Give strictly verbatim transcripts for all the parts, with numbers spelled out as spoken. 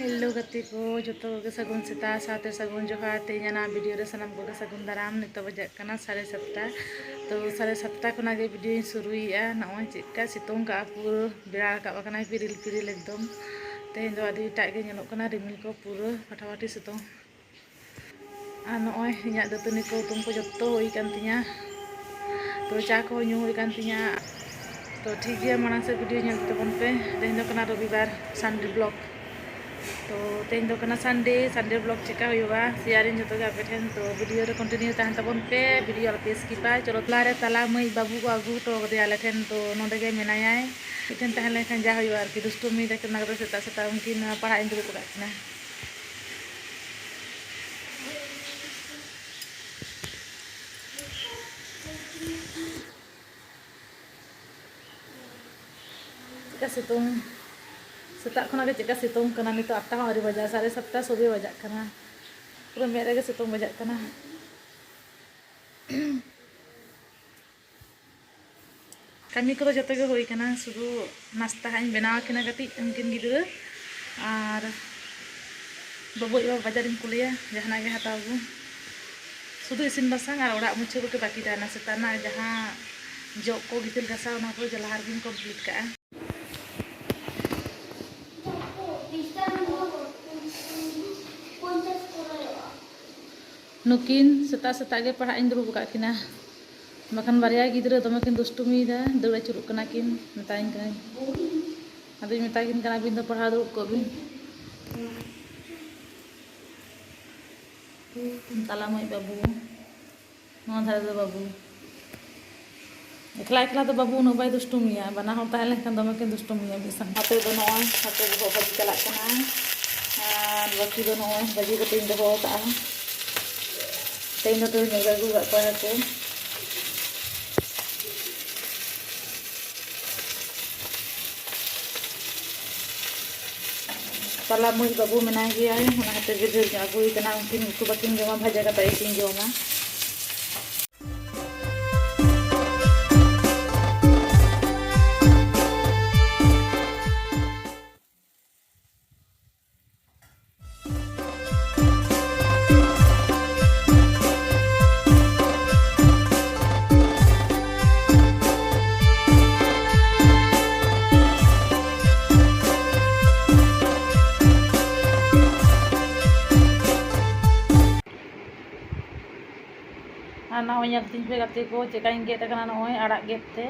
Hello ᱜᱟᱛᱮ ᱠᱚ, ᱡᱚᱛᱚ ᱠᱚᱜᱮ ᱥᱟᱹᱜᱩᱱ ᱥᱮᱛᱟᱜ ᱥᱟᱶᱛᱮ ᱥᱟᱹᱜᱩᱱ ᱡᱚᱦᱟᱨ᱾ ᱛᱮᱦᱮᱧᱟᱜ ᱱᱟᱣᱟ ᱵᱷᱤᱰᱤᱭᱳ ᱨᱮ ᱥᱟᱱᱟᱢ ᱠᱚᱜᱮ ᱥᱟᱹᱜᱩᱱ ᱫᱟᱨᱟᱢ᱾ ᱱᱤᱛᱚᱜ ᱵᱟᱡᱟᱜ ᱠᱟᱱᱟ ᱥᱟᱲᱮ ᱥᱟᱛᱴᱟ᱾ ᱛᱚ ᱥᱟᱲᱮ ᱥᱟᱛᱴᱟ ᱠᱷᱚᱱᱟᱜ ᱜᱮ ᱵᱷᱤᱰᱤᱭᱳᱧ ᱥᱩᱨᱩᱭᱮᱫᱼᱟ᱾ ᱱᱚᱜᱼᱚᱭ ᱪᱮᱫᱠᱟ ᱥᱤᱛᱩᱝ ᱠᱟᱜᱼᱟ, ᱯᱩᱨᱟᱹ ᱵᱮᱲᱟ ᱨᱟᱠᱟᱵ ᱟᱠᱟᱱᱟᱭ ᱯᱤᱨᱤᱞ ᱯᱤᱨᱤᱞ ᱮᱠᱫᱚᱢ᱾ ᱛᱮᱦᱮᱧ ᱫᱚ ᱟᱹᱰᱤ ᱮᱴᱟᱜ ᱜᱮ ᱧᱮᱞᱚᱜ ᱠᱟᱱᱟ, ᱨᱤᱢᱤᱞ ᱠᱚ ᱯᱩᱨᱟᱹ ᱯᱷᱟᱴᱟᱯᱷᱟᱴᱤ ᱥᱤᱛᱩᱝ᱾ ᱟᱨ ᱱᱚᱜᱼᱚᱭ ᱤᱧᱟᱹᱜ ᱫᱟᱹᱛᱟᱹᱱᱤ ᱠᱚ ᱦᱩᱛᱩᱢ ᱠᱚ ᱡᱚᱛᱚ ᱦᱩᱭ ᱠᱟᱱ ᱛᱤᱧᱟ᱾ ᱛᱚ ᱪᱟ ᱠᱚᱦᱚᱸ ᱧᱩ ᱦᱩᱭ ᱠᱟᱱ ᱛᱤᱧᱟ᱾ ᱛᱚ ᱴᱷᱤᱠ ᱜᱮᱭᱟ, ᱢᱟᱲᱟᱝ ᱥᱮᱫ ᱵᱷᱤᱰᱤᱭᱳ ᱧᱮᱞ ᱛᱟᱵᱚᱱ ᱯᱮ᱾ ᱛᱮᱦᱮᱧ ᱫᱚ ᱠᱟᱱᱟ ᱨᱚᱵᱤᱵᱟᱨ, ᱥᱟᱱᱰᱮ ᱵᱞᱚᱜ᱾ ᱛᱚ ᱛᱮᱦᱮᱧ ᱫᱚ ᱠᱟᱱᱟ ᱥᱟᱱᱰᱮ, ᱥᱟᱱᱰᱮ ᱵᱞᱚᱜ ᱪᱮᱠᱟ ᱦᱩᱭᱩᱜᱼᱟ ᱥᱮᱭᱟᱨᱤᱧ ᱡᱚᱛᱚ ᱜᱮ ᱟᱯᱮ ᱴᱷᱮᱱ᱾ ᱛᱚ ᱵᱷᱤᱰᱤᱭᱳ ᱨᱮ ᱠᱚᱱᱴᱤᱱᱤᱭᱩ ᱛᱟᱦᱮᱱ ᱛᱟᱵᱚᱱ ᱯᱮ, ᱵᱷᱤᱰᱤᱭᱳ ᱟᱞᱚ ᱯᱮ ᱥᱠᱤᱯᱟ᱾ ᱪᱚᱞᱚ, ᱛᱟᱞᱟ ᱨᱮ ᱛᱟᱞᱟ ᱢᱟᱹᱭ ᱵᱟᱹᱵᱩ ᱠᱚ ᱟᱹᱜᱩ ᱦᱚᱴᱚ ᱠᱟᱫᱮᱭᱟ ᱟᱞᱮ ᱴᱷᱮᱱ᱾ ᱛᱚ ᱱᱚᱸᱰᱮ ᱜᱮ ᱢᱮᱱᱟᱭᱟᱭ᱾ ᱢᱤᱫᱴᱷᱮᱱ ᱛᱟᱦᱮᱸ ᱞᱮᱱᱠᱷᱟᱱ ᱡᱟ ᱦᱩᱭᱩᱜᱼᱟ ᱟᱨᱠᱤ, ᱫᱩᱥᱴᱩᱢᱤ ᱛᱟᱹᱠᱤᱱ ᱚᱱᱟ ᱠᱚᱫᱚ ᱥᱮᱛᱟᱜ ᱥᱮᱛᱟᱜ ᱩᱱᱠᱤᱱ ᱯᱟᱲᱦᱟᱜ ᱤᱧ ᱫᱩᱲᱩᱵ ᱟᱠᱟᱫ ᱠᱤᱱᱟ᱾ ᱪᱮᱫᱠᱟ ᱥᱤᱛᱩᱝ, ᱥᱮᱛᱟᱜ ᱠᱷᱚᱱᱟᱜ ᱜᱮ ᱪᱮᱫᱠᱟ ᱥᱤᱛᱩᱝ ᱠᱟᱱᱟ᱾ ᱱᱤᱛᱚᱜ ᱟᱴᱴᱟ ᱦᱚᱸ ᱟᱹᱣᱨᱤ ᱵᱟᱡᱟᱜ, ᱥᱟᱲᱮ ᱥᱟᱛᱴᱟ ᱥᱚᱵᱮ ᱵᱟᱡᱟᱜ ᱠᱟᱱᱟ᱾ ᱯᱩᱨᱟᱹ ᱢᱮᱫ ᱨᱮᱜᱮ ᱥᱤᱛᱩᱝ ᱵᱟᱡᱟᱜ ᱠᱟᱱᱟ᱾ ᱠᱟᱹᱢᱤ ᱠᱚᱫᱚ ᱡᱚᱛᱚ ᱜᱮ ᱦᱩᱭ ᱠᱟᱱᱟ, ᱥᱩᱫᱷᱩ ᱱᱟᱥᱛᱟ ᱦᱟᱸᱜ ᱤᱧ ᱵᱮᱱᱟᱣ ᱟᱹᱠᱤᱱᱟ ᱠᱟᱹᱴᱤᱡ ᱩᱱᱠᱤᱱ ᱜᱤᱫᱽᱨᱟᱹ, ᱟᱨ ᱵᱟᱹᱵᱩ ᱟᱡ ᱵᱟᱵᱟ ᱵᱟᱡᱟᱨᱤᱧ ᱠᱩᱞᱮᱭᱟ, ᱡᱟᱦᱟᱱᱟᱜ ᱜᱮ ᱦᱟᱛᱟᱣ ᱟᱹᱜᱩ᱾ ᱥᱩᱫᱷᱩ ᱤᱥᱤᱱ ᱵᱟᱥᱟᱝ ᱟᱨ ᱚᱲᱟᱜ ᱢᱩᱪᱷᱟᱹᱣ ᱠᱚᱜᱮ ᱵᱟᱹᱠᱤ ᱛᱟᱦᱮᱱᱟ᱾ ᱥᱮᱛᱟᱜ ᱨᱮᱱᱟᱜ ᱡᱟᱦᱟᱸ ᱡᱚᱜ ᱠᱚ, ᱜᱤᱛᱤᱞ ᱜᱷᱟᱥᱟᱣ, ᱚᱱᱟ ᱠᱚ ᱞᱟᱦᱟ ᱨᱮᱜᱤᱧ ᱠᱚᱢᱯᱞᱤᱴ ᱠᱟᱜᱼᱟ᱾ ᱱᱩᱠᱤᱱ ᱥᱮᱛᱟᱜ ᱥᱮᱛᱟᱜ ᱜᱮ ᱯᱟᱲᱦᱟᱜ ᱤᱧ ᱫᱩᱲᱩᱵ ᱟᱠᱟᱫ ᱠᱤᱱᱟ, ᱵᱟᱠᱷᱟᱱ ᱵᱟᱨᱭᱟ ᱜᱤᱫᱽᱨᱟᱹ ᱫᱚᱢᱮ ᱠᱤᱱ ᱫᱩᱥᱴᱩᱢᱤᱭᱮᱫᱟ, ᱫᱟᱹᱲ ᱟᱹᱪᱩᱨᱚᱜ ᱠᱟᱱᱟ ᱠᱤᱱ, ᱢᱮᱛᱟᱭᱤᱧ ᱠᱟᱹᱱᱟᱹᱧ᱾ ᱟᱫᱚᱧ ᱢᱮᱛᱟ ᱠᱤᱱ ᱠᱟᱱᱟ, "ᱟᱹᱵᱤᱱ ᱫᱚ ᱯᱟᱲᱦᱟᱣ ᱫᱩᱲᱩᱵ ᱠᱚᱜ ᱵᱤᱱ᱾" ᱛᱟᱞᱟ ᱢᱟᱹᱭ ᱵᱟᱹᱵᱩ, ᱱᱚᱣᱟ ᱫᱷᱟᱨᱮ ᱫᱚ ᱵᱟᱹᱵᱩ᱾ ᱮᱠᱞᱟ ᱮᱠᱞᱟ ᱫᱚ ᱵᱟᱹᱵᱩ ᱩᱱᱟᱹᱜ ᱵᱟᱭ ᱫᱩᱥᱴᱩᱢᱤᱭᱟ, ᱵᱟᱱᱟ ᱦᱚᱲ ᱛᱟᱦᱮᱸ ᱞᱮᱱᱠᱷᱟᱱ ᱫᱚᱢᱮ ᱠᱤᱱ ᱫᱩᱥᱴᱩᱢᱤᱭᱟ ᱢᱤᱫ ᱥᱟᱶ᱾ ᱱᱚᱛᱮ ᱫᱚ ᱱᱚᱜᱼᱚᱭ ᱦᱟᱹᱠᱩ ᱵᱚᱦᱚᱜ ᱵᱷᱟᱹᱡᱤ ᱪᱟᱞᱟᱜ ᱠᱟᱱᱟ, ᱟᱨ ᱵᱟᱹᱠᱤ ᱫᱚ ᱱᱚᱜᱼᱚᱭ ᱵᱷᱟᱹᱡᱤ ᱠᱟᱛᱮᱧ ᱫᱚᱦᱚ ᱟᱠᱟᱫᱼᱟ᱾ ᱛᱮᱦᱮᱧ ᱫᱚ ᱛᱮᱦᱮᱧ ᱜᱮ ᱟᱹᱜᱩ ᱟᱠᱟᱫ ᱠᱚᱣᱟ ᱦᱟᱹᱠᱩ᱾ ᱛᱟᱞᱟ ᱢᱟᱹᱭ ᱵᱟᱹᱵᱩ ᱢᱮᱱᱟᱭ ᱜᱮᱭᱟᱭ, ᱚᱱᱟ ᱠᱷᱟᱹᱛᱤᱨ ᱜᱮ ᱰᱷᱮᱨ ᱧᱚᱜ ᱟᱹᱜᱩ ᱦᱩᱭ ᱠᱟᱱᱟ᱾ ᱩᱱᱠᱤᱱ ᱩᱛᱩ ᱵᱟᱹᱠᱤᱱ ᱡᱚᱢᱟ, ᱵᱷᱟᱡᱟ ᱠᱟᱛᱮ ᱜᱮᱠᱤᱱ ᱡᱚᱢᱟ᱾ ᱟᱨ ᱱᱚᱜᱼᱚᱭ ᱧᱮᱞ ᱛᱤᱧ ᱯᱮ ᱜᱟᱛᱮ ᱠᱚ, ᱪᱮᱠᱟᱧ ᱜᱮᱫ ᱟᱠᱟᱱᱟ ᱱᱚᱜᱼᱚᱭ ᱟᱲᱟᱜ ᱜᱮᱫ ᱛᱮ᱾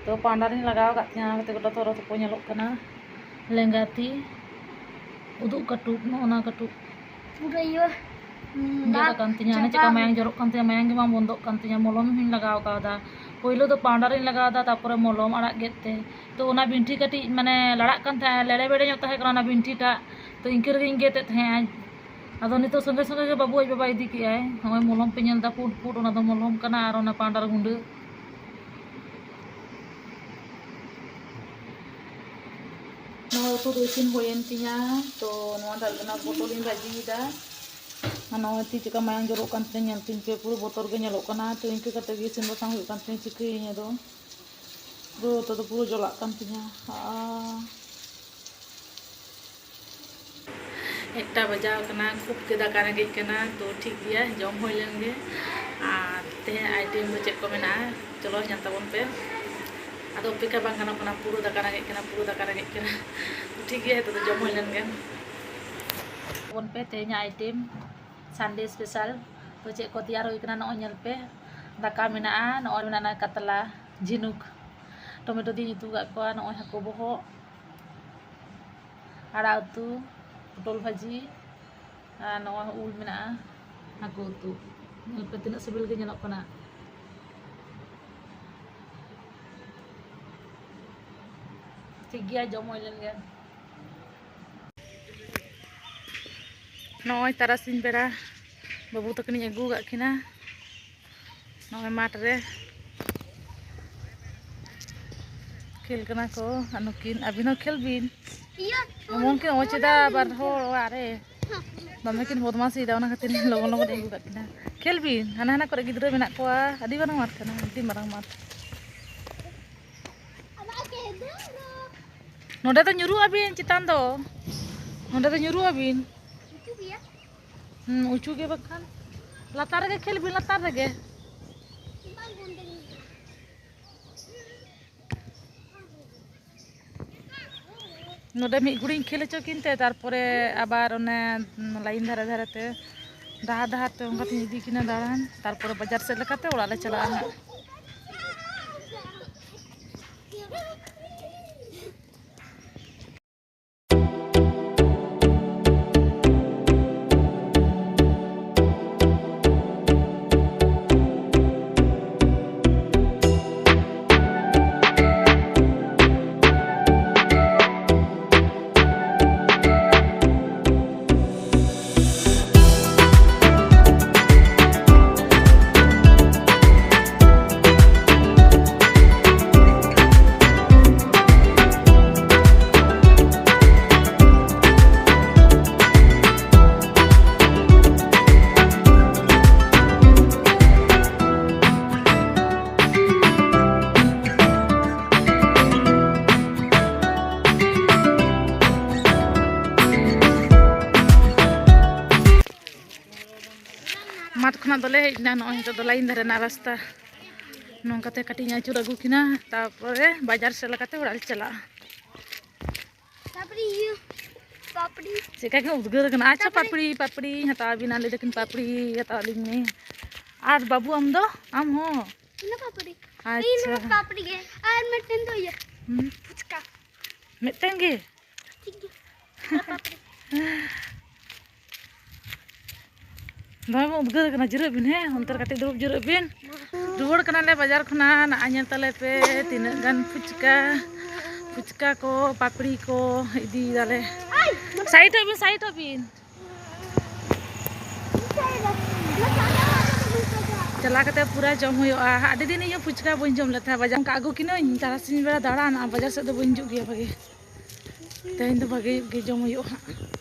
ᱛᱚ powder ᱤᱧ ᱞᱟᱜᱟᱣ ᱟᱠᱟᱫ ᱛᱤᱧᱟ, ᱚᱱᱟ ᱠᱷᱟᱹᱛᱤᱨ ᱜᱚᱴᱟ ᱛᱚᱨᱚ ᱛᱚᱯᱚ ᱧᱮᱞᱚᱜ ᱠᱟᱱᱟ᱾ ᱞᱮᱸᱜᱟ ᱛᱤ, ᱩᱫᱩᱜ ᱠᱟᱹᱴᱩᱵ, ᱱᱚᱜᱼᱚ ᱱᱟ ᱠᱟᱹᱴᱩᱵ ᱯᱩᱨᱟᱹ ᱤᱭᱟᱹ, ᱦᱩᱸ, ᱜᱮᱫ ᱫᱟᱜ ᱟᱠᱟᱱ ᱛᱤᱧᱟ᱾ ᱚᱱᱮ ᱪᱮᱠᱟ ᱪᱟᱵᱟ᱾ ᱢᱟᱭᱟᱝ ᱡᱚᱨᱚᱜ ᱠᱟᱱ ᱛᱤᱧᱟ, ᱢᱟᱭᱟᱝ ᱜᱮ ᱵᱟᱝ ᱵᱚᱱᱫᱚᱜ ᱠᱟᱱ ᱛᱤᱧᱟ᱾ ᱢᱚᱞᱚᱢ ᱦᱚᱸᱧ ᱞᱟᱜᱟᱣ ᱠᱟᱣᱫᱟ, ᱯᱳᱭᱞᱳ ᱫᱚ powder ᱤᱧ ᱞᱟᱜᱟᱣᱫᱟ, ᱛᱟᱨᱯᱚᱨᱮ ᱢᱚᱞᱚᱢ ᱟᱲᱟᱜ ᱜᱮᱫ ᱛᱮ᱾ ᱛᱚ ᱚᱱᱟ ᱵᱷᱤᱱᱴᱷᱤ ᱠᱟᱹᱴᱤᱡ ᱢᱟᱱᱮ ᱞᱟᱲᱟᱜ ᱠᱟᱱ ᱛᱟᱦᱮᱸᱜ, ᱞᱮᱲᱮ ᱵᱮᱲᱮ ᱧᱚᱜ ᱛᱟᱦᱮᱸ ᱠᱟᱱᱟ ᱚᱱᱟ ᱵᱷᱤᱱᱴᱷᱤᱴᱟᱜ᱾ ᱛᱚ ᱤᱱᱠᱟᱹ ᱨᱮᱜᱮᱧ ᱜᱮᱫ ᱮᱫ ᱛᱟᱦᱮᱸᱜᱼᱟ᱾ ᱟᱫᱚ ᱱᱤᱛᱚᱜ ᱥᱚᱸᱜᱮ ᱥᱚᱸᱜᱮ ᱜᱮ ᱵᱟᱹᱵᱩ ᱟᱡ ᱵᱟᱵᱟ ᱤᱫᱤ ᱠᱮᱜᱼᱟᱭ᱾ ᱱᱚᱜᱼᱚᱭ ᱢᱚᱞᱚᱢ ᱯᱮ ᱧᱮᱞ ᱮᱫᱟ, ᱯᱩᱸᱰ ᱯᱩᱸᱰ, ᱚᱱᱟ ᱫᱚ ᱢᱚᱞᱚᱢ ᱠᱟᱱᱟ ᱟᱨ ᱚᱱᱟ powder ᱜᱩᱸᱰᱟᱹ᱾ ᱱᱚᱣᱟ ᱩᱛᱩ ᱫᱚ ᱤᱥᱤᱱ ᱦᱩᱭᱮᱱ ᱛᱤᱧᱟ᱾ ᱛᱚ ᱱᱚᱣᱟ ᱫᱟᱜ ᱨᱮ ᱚᱱᱟ ᱯᱚᱴᱚᱞ ᱤᱧ ᱵᱷᱟᱹᱡᱤᱭᱮᱫᱟ᱾ ᱟᱨ ᱱᱚᱜᱼᱚᱭ ᱛᱤ ᱪᱮᱠᱟ ᱢᱟᱭᱟᱝ ᱡᱚᱨᱚᱜ ᱠᱟᱱ ᱛᱤᱧᱟ ᱧᱮᱞ ᱛᱤᱧ ᱯᱮ, ᱯᱩᱨᱟᱹ ᱵᱚᱛᱚᱨ ᱜᱮ ᱧᱮᱞᱚᱜ ᱠᱟᱱᱟ᱾ ᱛᱚ ᱤᱱᱠᱟᱹ ᱠᱟᱛᱮ ᱜᱮ ᱤᱥᱤᱱ ᱵᱟᱥᱟᱝ ᱦᱩᱭᱩᱜ ᱠᱟᱱ ᱛᱤᱧᱟ, ᱪᱤᱠᱟᱹᱭᱟᱹᱧ ᱟᱫᱚ᱾ ᱯᱩᱨᱟᱹ ᱩᱛᱩ ᱫᱚ ᱯᱩᱨᱟᱹ ᱡᱚᱞᱟᱜ ᱠᱟᱱ ᱛᱤᱧᱟ᱾ ᱟᱨ ᱮᱠᱴᱟ ᱵᱟᱡᱟᱣ ᱠᱟᱱᱟ, ᱠᱷᱩᱵ ᱜᱮ ᱫᱟᱠᱟ ᱨᱮᱸᱜᱮᱡ ᱠᱟᱱᱟ᱾ ᱛᱚ ᱴᱷᱤᱠ ᱜᱮᱭᱟ, ᱡᱚᱢ ᱦᱩᱭ ᱞᱮᱱ ᱜᱮ᱾ ᱟᱨ ᱛᱮᱦᱮᱧ item ᱫᱚ ᱪᱮᱫ ᱠᱚ ᱢᱮᱱᱟᱜᱼᱟ, ᱪᱚᱞᱚ ᱧᱮᱞ ᱛᱟᱵᱚᱱ ᱯᱮ᱾ ᱟᱫᱚ ᱚᱯᱮᱠᱠᱷᱟ ᱵᱟᱝ ᱜᱟᱱᱚᱜ ᱠᱟᱱᱟ, ᱯᱩᱨᱟᱹ ᱫᱟᱠᱟ ᱨᱮᱸᱜᱮᱡ ᱠᱟᱱᱟ, ᱯᱩᱨᱟᱹ ᱫᱟᱠᱟ ᱨᱮᱸᱜᱮᱡ ᱠᱟᱱᱟ᱾ ᱴᱷᱤᱠ ᱜᱮᱭᱟ, ᱱᱤᱛᱚᱜ ᱫᱚ ᱡᱚᱢ ᱦᱩᱭ ᱞᱮᱱ ᱜᱮ᱾ ᱛᱟᱵᱚᱱ ᱯᱮ ᱛᱮᱦᱮᱧᱟᱜ item, Sunday special᱾ ᱛᱚ ᱪᱮᱫ ᱠᱚ ᱛᱮᱭᱟᱨ ᱦᱩᱭ ᱠᱟᱱᱟ, ᱱᱚᱜᱼᱚᱭ ᱧᱮᱞ ᱯᱮ᱾ ᱫᱟᱠᱟ ᱢᱮᱱᱟᱜᱼᱟ, ᱱᱚᱜᱼᱚᱭ ᱢᱮᱱᱟᱜᱼᱟ ᱠᱟᱛᱞᱟ, ᱡᱷᱤᱱᱩᱠ, ᱴᱚᱢᱮᱴᱳ ᱫᱤᱭᱮᱧ ᱩᱛᱩ ᱟᱠᱟᱫ ᱠᱚᱣᱟ, ᱱᱚᱜᱼᱚᱭ ᱦᱟᱹᱠᱩ ᱵᱚᱦᱚᱜ, ᱟᱲᱟᱜ ᱩᱛᱩ, ᱯᱚᱴᱚᱞ ᱵᱷᱟᱹᱡᱤ, ᱟᱨ ᱱᱚᱜᱼᱚᱭ ᱩᱞ ᱢᱮᱱᱟᱜᱼᱟ, ᱦᱟᱹᱠᱩ ᱩᱛᱩ᱾ ᱧᱮᱞ ᱯᱮ ᱛᱤᱱᱟᱹᱜ ᱥᱤᱵᱤᱞ ᱜᱮ ᱧᱮᱞᱚᱜ ᱠᱟᱱᱟ᱾ ᱴᱷᱤᱠ ᱜᱮᱭᱟ, ᱡᱚᱢ ᱦᱩᱭ ᱞᱮᱱ ᱜᱮ᱾ ᱱᱚᱜᱼᱚᱭ ᱛᱟᱨᱟᱥᱤᱧ ᱵᱮᱲᱟ ᱵᱟᱹᱵᱩ ᱛᱟᱹᱠᱤᱱᱤᱧ ᱟᱹᱜᱩ ᱟᱠᱟᱫ ᱠᱤᱱᱟ᱾ ᱱᱚᱜᱼᱚᱭ ᱢᱟᱴᱷ ᱨᱮ ᱠᱷᱮᱞ ᱠᱟᱱᱟ ᱠᱚ᱾ ᱟᱨ ᱱᱩᱠᱤᱱ, ᱟᱹᱵᱤᱱ ᱦᱚᱸ ᱠᱷᱮᱞ ᱵᱤᱱ᱾ ᱤᱭᱟᱹ, ᱮᱢᱚᱱ ᱠᱤᱱ ᱚᱪᱮᱫᱟ ᱵᱟᱨ ᱦᱚᱲ ᱚᱲᱟᱜ ᱨᱮ᱾ ᱫᱚᱢᱮ ᱠᱤᱱ ᱵᱚᱫᱢᱟᱥᱤᱭᱮᱫᱟ, ᱚᱱᱟ ᱠᱷᱟᱹᱛᱤᱨ ᱞᱚᱜᱚᱱ ᱞᱚᱜᱚᱱ ᱤᱧ ᱟᱹᱜᱩ ᱠᱟᱜ ᱠᱤᱱᱟ᱾ ᱠᱷᱮᱞ ᱵᱤᱱ, ᱦᱟᱱᱟ ᱦᱟᱱᱟ ᱠᱚᱨᱮ ᱜᱤᱫᱽᱨᱟᱹ ᱢᱮᱱᱟᱜ ᱠᱚᱣᱟ᱾ ᱟᱹᱰᱤ ᱢᱟᱨᱟᱝ ᱢᱟᱴᱷ ᱠᱟᱱᱟ, ᱟᱹᱰᱤ ᱢᱟᱨᱟᱝ ᱢᱟᱴᱷ᱾ ᱱᱚᱰᱮ ᱫᱚ ᱧᱩᱨᱩᱜ ᱟᱹᱵᱤᱱ ᱪᱮᱛᱟᱱ ᱫᱚ, ᱱᱚᱰᱮ ᱫᱚ ᱧᱩᱨᱩᱜ ᱟᱹᱵᱤᱱ᱾ ᱦᱩᱸ, ᱩᱸᱪᱩ ᱜᱮ ᱵᱟᱠᱷᱟᱱ᱾ ᱞᱟᱛᱟᱨ ᱨᱮᱜᱮ ᱠᱷᱮᱞ ᱵᱤᱱ, ᱞᱟᱛᱟᱨ ᱨᱮᱜᱮ᱾ ᱱᱚᱰᱮ ᱢᱤᱫ ᱜᱷᱩᱲᱤᱧ ᱠᱷᱮᱞ ᱦᱚᱪᱚ ᱠᱤᱱ ᱛᱮ, ᱛᱟᱨᱯᱚᱨᱮ ᱟᱵᱟᱨ ᱚᱱᱮ ᱞᱟᱭᱤᱱ ᱫᱷᱟᱨᱮ ᱫᱷᱟᱨᱮ ᱛᱮ ᱰᱟᱦᱟᱨ ᱰᱟᱦᱟᱨ ᱛᱮ ᱚᱱᱠᱟ ᱛᱤᱧ ᱤᱫᱤ ᱠᱤᱱᱟ ᱫᱟᱬᱟᱱ, ᱛᱟᱨᱯᱚᱨᱮ ᱵᱟᱡᱟᱨ ᱥᱮᱫ ᱞᱮᱠᱟᱛᱮ ᱚᱲᱟᱜ ᱞᱮ ᱪᱟᱞᱟᱜᱼᱟ ᱦᱟᱸᱜ᱾ ᱢᱟᱴᱷ ᱠᱷᱚᱱᱟᱜ ᱫᱚᱞᱮ ᱦᱮᱡ ᱮᱱᱟ᱾ ᱱᱚᱜᱼᱚᱭ ᱱᱤᱛᱚᱜ ᱫᱚ ᱞᱟᱭᱤᱱ ᱫᱷᱟᱨᱮ ᱨᱮᱱᱟᱜ ᱨᱟᱥᱛᱟ᱾ ᱱᱚᱝᱠᱟᱛᱮ ᱠᱟᱹᱴᱤᱡ ᱤᱧ ᱟᱹᱪᱩᱨ ᱟᱹᱜᱩ ᱠᱤᱱᱟ, ᱛᱟᱨᱯᱚᱨᱮ ᱵᱟᱡᱟᱨ ᱥᱮᱫ ᱞᱮᱠᱟᱛᱮ ᱚᱲᱟᱜ ᱞᱮ ᱪᱟᱞᱟᱜᱼᱟ᱾ ᱯᱟᱯᱲᱤ, ᱤᱭᱟᱹ, ᱯᱟᱯᱲᱤ᱾ ᱪᱮᱫᱠᱟ ᱠᱤᱱ ᱩᱫᱽᱜᱟᱹᱨ ᱠᱟᱱᱟ᱾ ᱟᱪᱪᱷᱟ, ᱯᱟᱯᱲᱤ᱾ ᱯᱟᱯᱲᱤ, ᱯᱟᱯᱲᱤᱧ ᱦᱟᱛᱟᱣ ᱟᱹᱵᱤᱱᱟ, ᱞᱟᱹᱭ ᱫᱟᱠᱤᱱ, "ᱯᱟᱯᱲᱤ ᱦᱟᱛᱟᱣ ᱟᱹᱞᱤᱧ ᱢᱮ᱾" ᱟᱨ ᱵᱟᱹᱵᱩ, ᱟᱢ ᱫᱚ? ᱟᱢ ᱦᱚᱸ? ᱤᱧ ᱫᱚ ᱯᱟᱯᱲᱤ᱾ ᱟᱪᱪᱷᱟ᱾ ᱤᱧ ᱫᱚ ᱯᱟᱯᱲᱤ ᱜᱮ᱾ ᱟᱨ ᱢᱤᱫᱴᱮᱱ ᱫᱚ ᱤᱭᱟᱹ, ᱦᱩᱸ᱾ ᱯᱷᱩᱪᱠᱟ᱾ ᱢᱤᱫᱴᱮᱱ ᱜᱮ? ᱴᱷᱤᱠ ᱜᱮᱭᱟ᱾ ᱟᱨ ᱯᱟᱯᱲᱤ᱾ ᱫᱚᱢᱮ ᱵᱚᱱ ᱩᱫᱽᱜᱟᱹᱨ ᱠᱟᱱᱟ, ᱡᱤᱨᱟᱹᱜ ᱵᱤᱱ, ᱦᱮᱸ, ᱚᱱᱛᱮ ᱨᱮ ᱠᱟᱹᱴᱤᱡ ᱫᱩᱲᱩᱵ ᱡᱤᱨᱟᱹᱜ ᱵᱤᱱ᱾ ᱨᱩᱣᱟᱹᱲ ᱠᱟᱱᱟᱞᱮ ᱵᱟᱡᱟᱨ ᱠᱷᱚᱱᱟᱜ, ᱱᱚᱜᱼᱚᱭ ᱧᱮᱞ ᱛᱟᱞᱮ ᱯᱮ ᱛᱤᱱᱟᱹᱜ ᱜᱟᱱ ᱯᱷᱩᱪᱠᱟ, ᱯᱷᱩᱪᱠᱟ ᱠᱚ, ᱯᱟᱯᱲᱤ ᱠᱚ ᱤᱫᱤᱭᱮᱫᱟᱞᱮ᱾ ᱥᱟᱭᱤᱰᱚᱜ ᱵᱤᱱ, ᱥᱟᱭᱤᱰᱚᱜ ᱵᱤᱱ᱾ ᱪᱟᱞᱟᱣ ᱠᱟᱛᱮ ᱯᱩᱨᱟᱹ ᱡᱚᱢ ᱦᱩᱭᱩᱜᱼᱟ᱾ ᱟᱹᱰᱤ ᱫᱤᱱ ᱤᱧ ᱦᱚᱸ ᱯᱷᱩᱪᱠᱟ ᱵᱟᱹᱧ ᱡᱚᱢ ᱞᱮᱫ ᱛᱟᱦᱮᱸᱫ ᱵᱟᱡᱟᱨ, ᱚᱱᱠᱟ ᱟᱹᱜᱩ ᱠᱤᱱᱟᱹᱧ ᱛᱟᱨᱟᱥᱤᱧ ᱵᱮᱲᱟ ᱫᱟᱬᱟᱱ, ᱟᱨ ᱵᱟᱡᱟᱨ ᱥᱮᱫ ᱫᱚ ᱵᱟᱹᱧ ᱦᱤᱡᱩᱜ ᱜᱮᱭᱟ ᱵᱷᱟᱜᱮ᱾ ᱛᱮᱦᱮᱧ ᱫᱚ ᱵᱷᱟᱜᱮ ᱧᱚᱜ ᱜᱮ ᱡᱚᱢ ᱦᱩᱭᱩᱜᱼᱟ ᱦᱟᱸᱜ᱾